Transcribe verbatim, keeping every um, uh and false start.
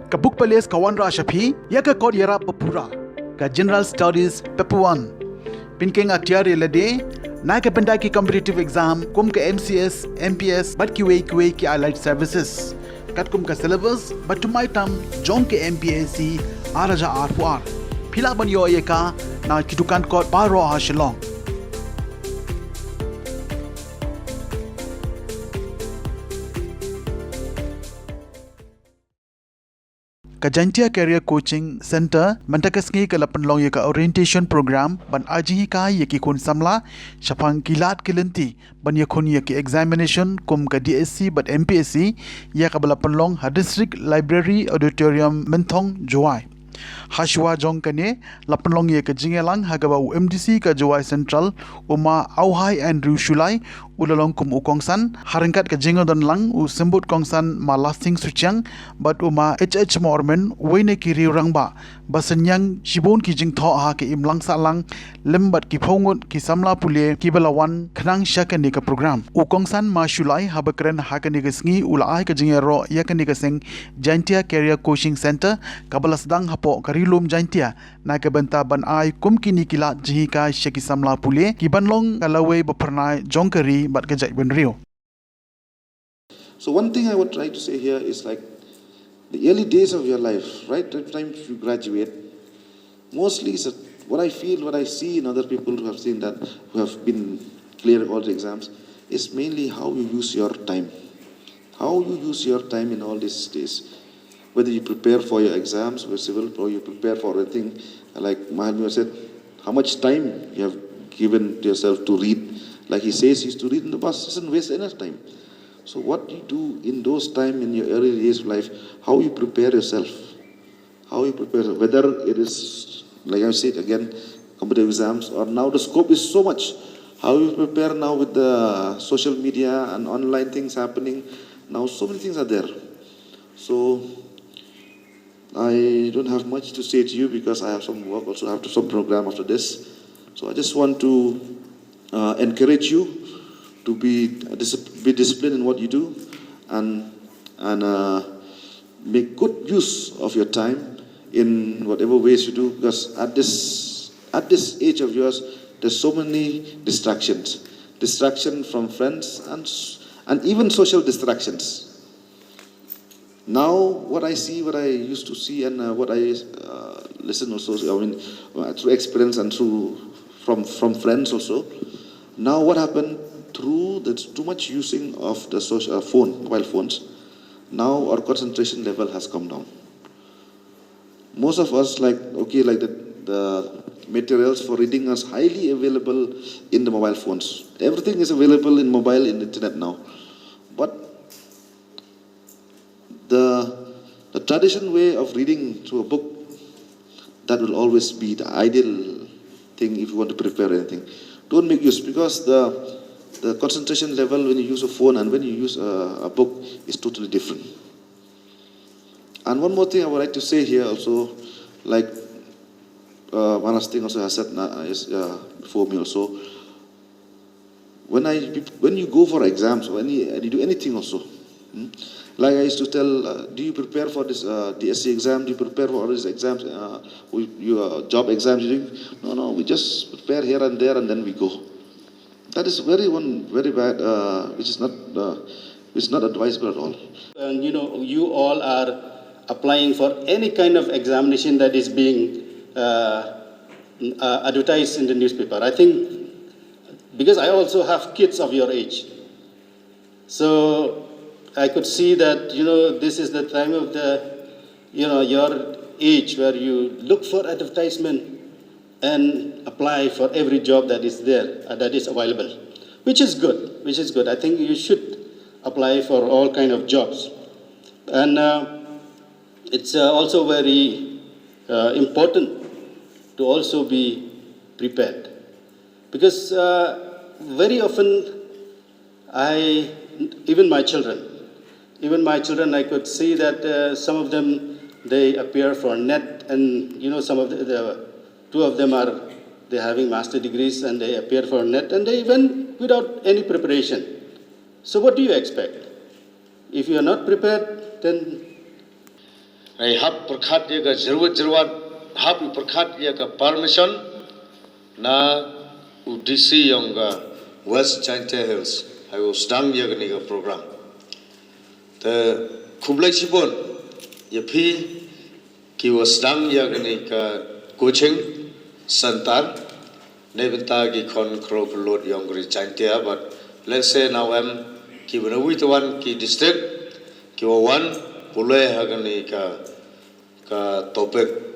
Ka Book Palace ka wanrah sha phi ïa ka kot ïarap ba pura, ka General Studies Paper One. Pynkheiñ atiar ïa lade na ka bynta ki competitive exam kum ka M C S, M P S bad kiwei kiwei ki allied services. Katkum ka syllabus ba thymmai tam jong ka M P S C ar hajar arphew ar. Phi lah ban ïoh ïa ka na ki dukan kot baroh ha Shillong. Ka Jaintia Career Coaching Center mynta ka sngi ka la pynlong ïa ka orientation program ban ai jinghikai ïa ki khun samla shaphang ki lad ki lynti ban ïakhun ïa ki examination kum ka D S C bad M P S C, ïa kaba la pynlong ha District Library Auditorium, Mynthong, Jowai. Hashwa jong kane, la pynlong ïa ka jingïalang ha kaba u M D C ka Jowai Central, u Ma Auhai Andrew Shullai, u la long kum u kongsan, ha ryngkat ka jingdon lang u Symbud Kongsan Ma Lasting Suchiang bad u Ma H H Mormen, uwei na ki riew rangbah ba synñiang shibun ki jingthoh ha ka imlang sahlang lem bad ki phew ngut ki samla pule kiba la wan khnang sha kane ka program. U kongsan Ma Shullai haba kren ha kane ka sngi u la ai ka jingïaroh ïa kane ka seng Jaintia Career Coaching Center kaba la sdang hapoh ka Ri Lum Jaintia na ka bynta ban ai kum kine ki lad jinghikai sha ki samla pule ki ban long ka lawei ba phyrnai jong ka ri bad ka jaitbynriew. So one thing I would try to say here is like the early days of your life, right at the time you graduate, mostly is that what I feel, what I see in other people who have seen that, who have been clearing all the exams, is mainly how you use your time. How you use your time in all these days. Whether you prepare for your exams, for civil, or you prepare for anything, like Mahalmir said, how much time you have given yourself to read. Like he says, he used to read in the bus, doesn't waste enough time. So what you do in those time in your early days of life, how you prepare yourself, how you prepare, whether it is, like I said again, competitive exams, or now the scope is so much. How you prepare now with the social media and online things happening, now so many things are there. So I don't have much to say to you because I have some work also, I have some program after this. So I just want to uh, encourage you to be dis- be disciplined in what you do and and uh, make good use of your time in whatever ways you do, because at this at this age of yours there's so many distractions, distraction from friends and s- and even social distractions. Now, what I see, what I used to see, and uh, what I uh, listen also, I mean, uh, through experience and through from from friends also. Now, what happened through the too much using of the social uh, phone, mobile phones? Now our concentration level has come down. Most of us, like, okay, like the, the materials for reading is highly available in the mobile phones. Everything is available in mobile, in internet now. But the the traditional way of reading through a book, that will always be the ideal thing if you want to prepare anything. Don't make use, because the the concentration level when you use a phone and when you use a, a book is totally different. And one more thing I would like to say here also, like uh, Manas Singh also has said uh, is, uh, before me also, when I when you go for exams or any you do anything also, hmm? Like I used to tell, uh, do you prepare for this uh, D S C exam? Do you prepare for all these exams? Uh, we, your job exams? You do? No, no. We just prepare here and there, and then we go. That is very one very bad, uh, which is not uh, which is not advisable at all. And you know, you all are applying for any kind of examination that is being uh, uh, advertised in the newspaper. I think because I also have kids of your age, so I could see that you know this is the time of the you know your age where you look for advertisement and apply for every job that is there uh, that is available, which is good, which is good. I think you should apply for all kind of jobs, and uh, it's uh, also very uh, important to also be prepared, because uh, very often I, even my children, even my children, I could see that uh, some of them they appear for NET, and you know some of the, the two of them are they having master degrees and they appear for NET and they went without any preparation. So what do you expect? If you are not prepared, then Ngi hap pyrkhat ïa ka jyrwat jyrwat, hap pyrkhat ïa ka permission na u D C yong ka West Jaintia Hills, ha u sdang ïa kani ka program. Te khublei shibun ïa phi ki wa sdang ïa kani ka coaching center. Neibynta ki khon kro khlot yong ka ri Jaintia, but let's say now em ki wa na wi te wan ki district, ki wa wan pule ha kani ka, ka topic